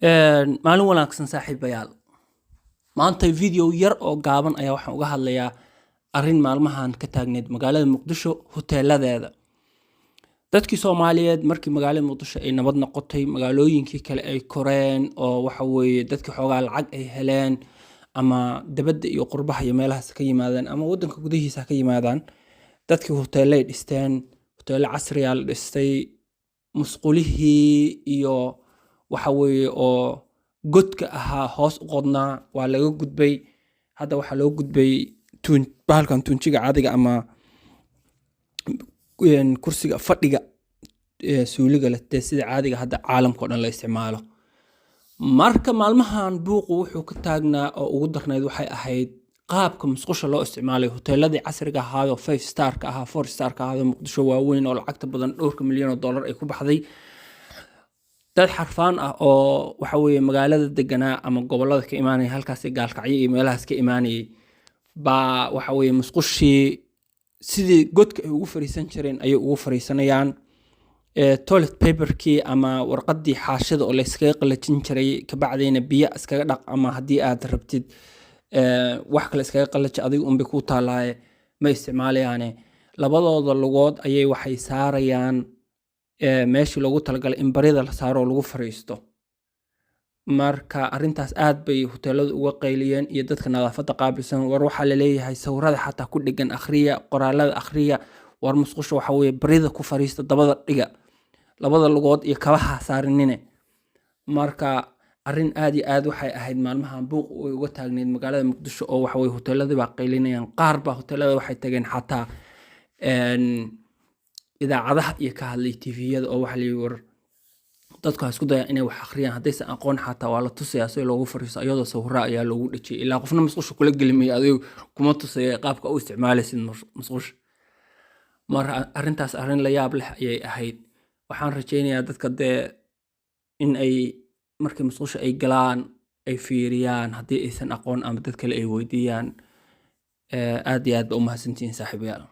Maalin wanaagsan, saaxiibayaal. Maanta video yar oo gaaban ayaa waxaan uga hadlayaa arrin maalmahan ka taagneyd magaalada Muqdisho hoteeladeeda. Dadkii Soomaaliyeed markii magaalada Muqdisho ay nabad noqotay, magaalooyinkii kale ay koreen oo waxa weeye dadkii xoogaa lacag ay heleen, ama dibadda iyo qurbaha iyo meelahaas ka yimaadeen ama waddanka gudihiisa ha ka yimaadaan, dadkii hoteelay dhisteen, hoteelo casriya la dhistay. Musqulihii iyo waxa weeye oo godka ahaa, hoos u qodnaa, waa laga gudbay. Hadda waxaa loo gudbay tuun, bahalkan tuunjiga caadiga ama kursiga fadhiga suuliga leh, dee sida caadiga hadda caalamka oo dhan la isticmaalo. Marka maalmahan buuqu wuxuu ka taagnaa oo ugu darnayd waxay ahayd qaabka musqusha loo isticmaalayo hoteeladii casriga ahaayoo five starka ahaa, four starka ahaayoo Muqdisho waaweyn oo lacagta badan, dhowrka milyan oo dollar ay ku baxday. Dad xarfaan ah oo waxa weeye magaalada deganaa ama gobollada ka imaanaya, halkaasi Gaalkacyo iyo meelahaas ka imaanayay, baa waxa weeye musqushii sidii godka ay ugu fariisan jireen ayay ugu fariisanayaan. Toilet paperkii ama warqaddii xaashida oo la iskaga qalajin jiray, kabacdina biyo iskaga dhaq ama haddii aad rabtid wax kale iskaga qalaji, adiga unbay kuu taalaaye, ma isticmaalayaane. Labadooda lugood ayay waxay saarayaan meeshii loogu talagalay in barida la saaro oo lagu fariisto. Marka arrintaas aad bay hoteeladu uga qayliyeen iyo dadka nadaafadda qaabilsan. War waxaa laleeyahay, sawirada xataa ku dhegan akhriya, qoraalada akhriya. War musqusha waxa weeye barida ku fariista, dabada dhiga, labada lugood iyo kabaha saarinine. Marka arrin aad iyo aad waxay ahayd maalmahan buuq way uga taagneyd magaalada Muqdisho, oo waxa weye hoteeladii baa qaylinayaan. Qaar baa hoteelada waxay tageen xataa idaacadaha iyo ka hadlay TV-yada, oo waxa la yidhi, war dadku ha isku dayaan inay wax akhriyaan. Haddaysan aqoon xataa waa la tusayaa si loogu fariisto, iyadoo sawira ayaa loogu dhejiyay. Ilaa qofna musqusha kula gelimayo, adigu kuma tusaya qaabka u isticmaalaysid musqusha. Marka arrintaas arrin la yaab leh ayay ahayd. Waxaan rajaynayaa dadka dee in ay markay musqusha ay galaan ay fiiriyaan, haddii aysan aqoon ama dad kale ay weydiiyaan. Aad iyo aad ba u mahadsantihiin, saaxiibayaal.